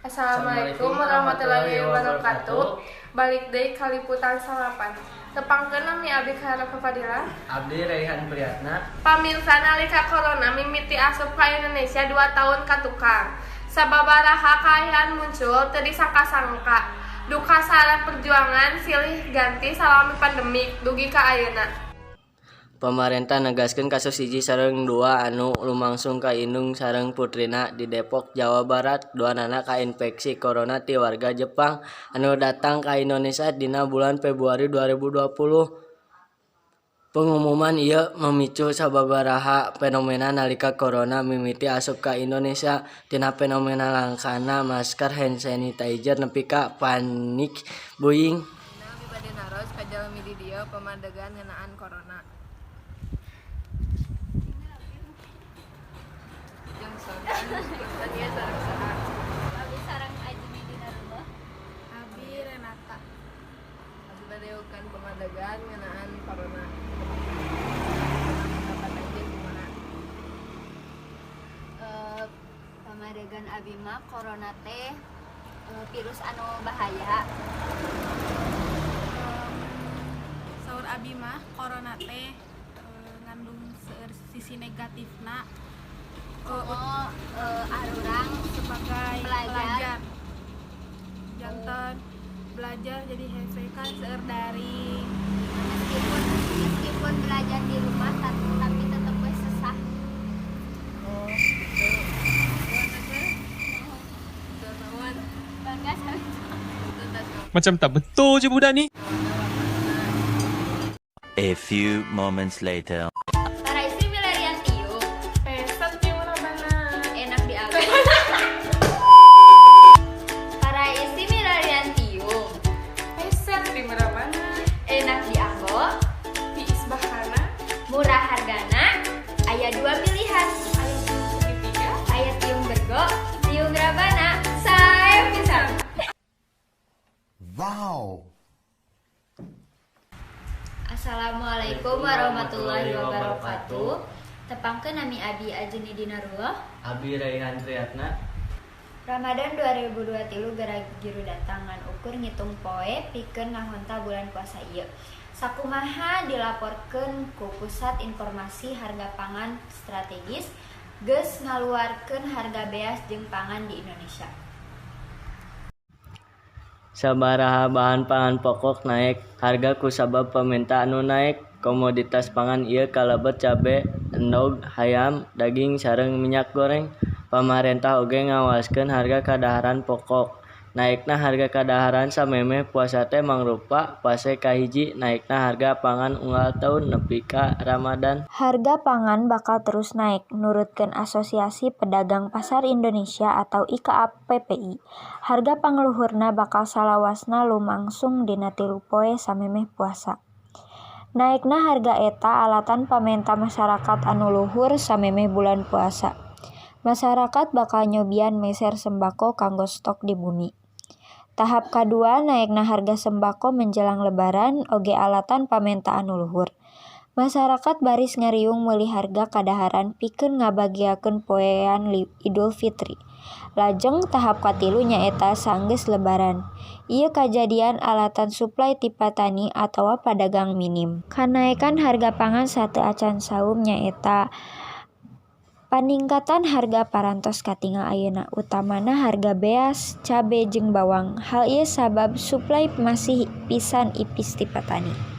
Assalamualaikum warahmatullahi wabarakatuh. Balik deui ka Liputan 9. Tepangkeun, nami abdi Khaira Fadila. Abdi Raihan Priyatna. Pamirsa, nalika corona mimiti asup ka Indonesia 2 tahun ka tukang. Sababaraha kaayaan muncul teu disangka-sangka. Duka sareng perjuangan silih ganti salami pandemik dugi ka ayeuna. Pamarentah negaskeun kasus 1 sareng 2 anu lumangsung ka indung sareng putrina di Depok, Jawa Barat. Duanana kainfeksi corona ti warga Jepang anu datang ka Indonesia dina bulan Februari 2020. Pengumuman ieu memicu sababaraha fenomena nalika corona mimiti asup ka Indonesia, tina fenomena langkana masker, hand sanitizer, nepi ka panic buying. Abi bade naros ka jalmi di dieu pamadegan ngeunaan corona. Jeung sonten punten ieu sareng saha? Abi sareng Ajni Dinarullah. Abi Renata. Abi bade ukan pamadegan ngeunaan corona. Pendapat anjeun kumaha? Pamadegan abi mah corona teh virus anu bahaya. Saur abi mah corona teh ngandung seueur sisi negatifna. Komo arurang sebagai pelajar. Pelajar janten belajar jadi hese kan seueur daring. Meskipun meskipun belajar di rumah, tapi tetep we sesah. Oh, gitu. Nuhun atuh. Hatur nuhun. Bangga sama. Punten tas. Macam tak betul je budak ni. A few moments later. Para istri milarian tiung. Peset tiung rabana. Enak di abi. Para istri milarian tiung. Peset tiung rabana. Enak dianggo. Tiis bahana. Murah hargana. Aya dua pilihan. Aya tiung segitiga. Aya tiung bergo, tiung rabana. Sae pisan. Wow. Assalamualaikum warahmatullahi wabarakatuh. Tepangkeun, nami abi Ajeni Dinarullah. Abi Raihan Priyatna. Ramadan 2023 gera-giru datang, ngan ukur ngitung poe pikeun ngahontal bulan puasa ieu. Sakumaha dilaporkeun ku Pusat Informasi Harga Pangan Strategis, geus ngaluarkeun harga beas jeung pangan di Indonesia. Sabaraha bahan pangan pokok naek harga kusabab pamenta anu naek. Komoditas pangan ieu kalebet cabe, endog hayam, daging sareng minyak goreng. Pamarentah oge ngawaskeun harga kadaharan pokok. Naekna harga kadaharan samemeh puasa teh mangrupa fase kahiji naekna harga pangan unggal taun nepi ka Ramadan. Harga pangan bakal terus naek, nurutkeun Asosiasi Pedagang Pasar Indonesia atau IKAPPI. Harga pangluhurna bakal salawasna lumangsung dina 3 poe samemeh puasa. Naekna harga eta alatan pamenta masyarakat anu luhur samemeh bulan puasa. Masyarakat bakal nyobian meser sembako kanggo stok di bumi. Tahap kadua naekna harga sembako menjelang Lebaran oge alatan pamenta anu luhur. Masyarakat baris ngariung meuli harga kadaharan pikeun ngabageakeun poean Idul Fitri. Lajeng tahap katilu nyaeta sanggeus Lebaran. Ieu kajadian alatan suplai ti patani atawa padagang minim. Kanaekan harga pangan sateuacan saum nyaeta paningkatan harga parantos katingal ayeuna, utamana harga beas, cabe jeung bawang. Hal ieu sabab suplai masih pisan ipis ti patani.